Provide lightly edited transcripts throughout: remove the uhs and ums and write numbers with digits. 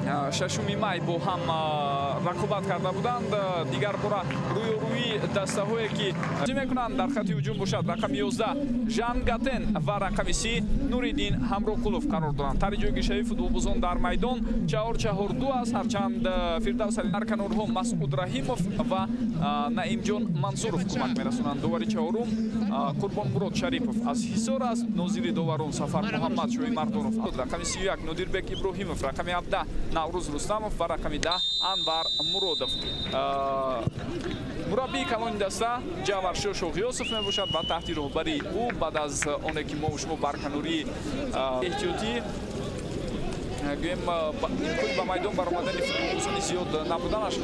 6 май бо ҳам рақобат карда буданд. Дигар бора рӯёрӯи дастаҳое ки мекунанд дар хати ҳуҷум бошад рақами 11 Жан Гатен ва рақами 30 Нуриддин Ҳамроқулов қарор доранд. Тари ҷойгиршавии футболбозон дар майдон 4-4-2 аст, ҳарчанд Фирдавс Али дар канорҳо Масъуд Раҳимов ва Наимҷон Мансуров кӯмак мерасонанд. Довари чаҳорум Қурбонмурод Шарипов аз Ҳисор аст. Нозири доварон Сафар Муҳаммад Шоҳимардонов. Рақами 31 Нодирбек Иброҳимов, рақами 17 Наврӯз Рустамов ва рақами 10 Анвар Муродов. Мураббии калони даста Ҷаваршо Шоғиёсов мебошад ва таҳти роҳбарии ӯ баъд аз оне ки мо шумо барканории эҳтиётӣ гӯем имкони ба майдон баромадани футболбозони зиёд набуданаш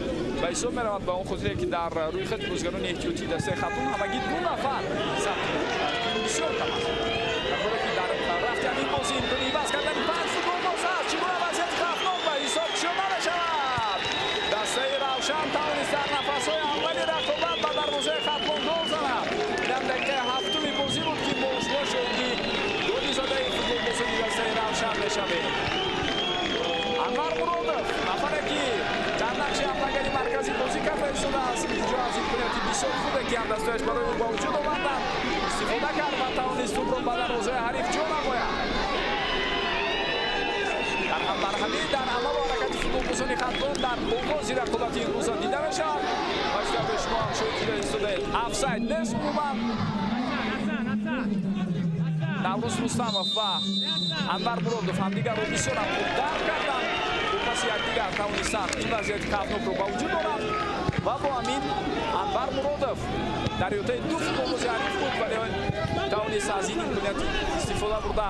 ба ҳисоб меравад, ба он хотире ки дар рӯйхати бозигарони эҳтиётии дастаи Хатлон ҳамагӣ 2 нафар сабт бисёр кам аст. Дар ҳоле ки дар рафти ҳамин бозӣ имкони иваз кардани 5 футболбоз аст. Чӣ гуна вазъияти хавфнок ба ҳисоб кушода мешавад. Дастаи Равшан тавонист дар нафасҳои аввали рақобат ба дарвозаи Хатлон гол занад. Ин дақиқаи ҳафтуми бозӣ буд ки мо шумо шоҳиди голи задаи футболбозони дастаи Равшан мешавем. Анвар Муродов, нафаре ки дар нақши ҳамлагари марказӣ бозӣ карда истодааст, инҷо аз имконияти бисёр хубе ки ҳамдастояш барои ӯ ба вуҷуд оварданд истифода кард ва тавонист тӯбро ба дарвозаи ҳариф ҷо намояд. Дар ҳамбарҳамӣ дар амалу ҳаракати футболбозони Хатлон дар оғози рақобати имрӯза дида мешавад. Ва шумо ҳам шоҳид дида истодаед, офсайд нест умуман. Наврӯз Рустамов ва Анвар Муродов ҳамдигарро бисёр ҳам хуб дарк карданд. Бо паси якдигар тавонистанд ин вазъияти хавфнокро ба вуҷуд оранд ва бо ҳамин Анвар Муродов дар иҳотаи 2 футболбози ҳариф буд, вале тавонист аз ин имконият истифода бурда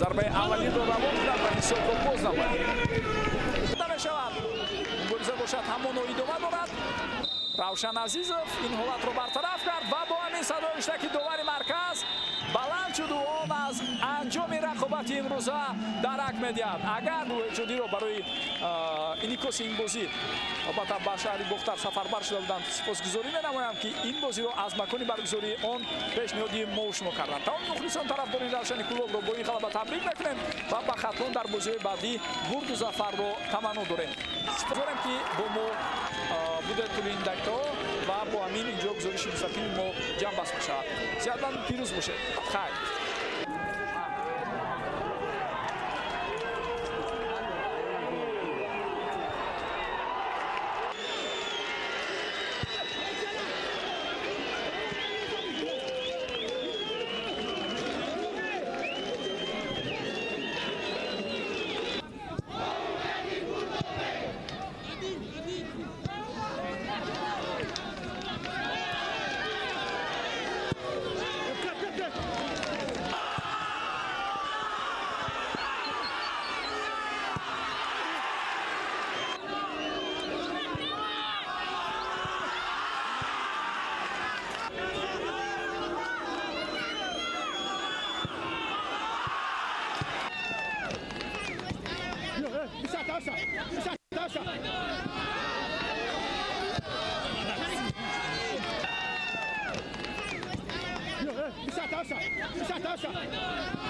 зарбаи аввалинро равон кунад ва ҳисобро боз намояд. Мешавад. Мубориза бошад ҳамоно идома дорад. Равшан Азизов ин ҳолатро бартараф кард ва бо ҳамин садои ҳуштаки довари марказ баланд шуду он аз анҷоми рақобати имрӯза дарак медиҳад. Агар эҷодиро барои инъикоси ин бозӣ албатта ба шаҳри Бохтар сафарбар шуда буданд, сипосгузорӣ менамоям ки ин бозиро аз макони баргузории он пешниҳоди мо шумо карданд. Тамоми мухлисон тарафдорони Равшани Кӯлобро бо ин ғалаба табрик мекунем ва ба Хатлон дар бозиҳои баъдӣ бурду зафарро таманно дорем. Сипосгузорем ки бо мо будед тӯли ин дақиқаҳо ва бо ҳамин инҷо гузориши мустақими мо ҷамъбаст мешавад. Сиҳатманду пирӯз бошед. Хайр. 下。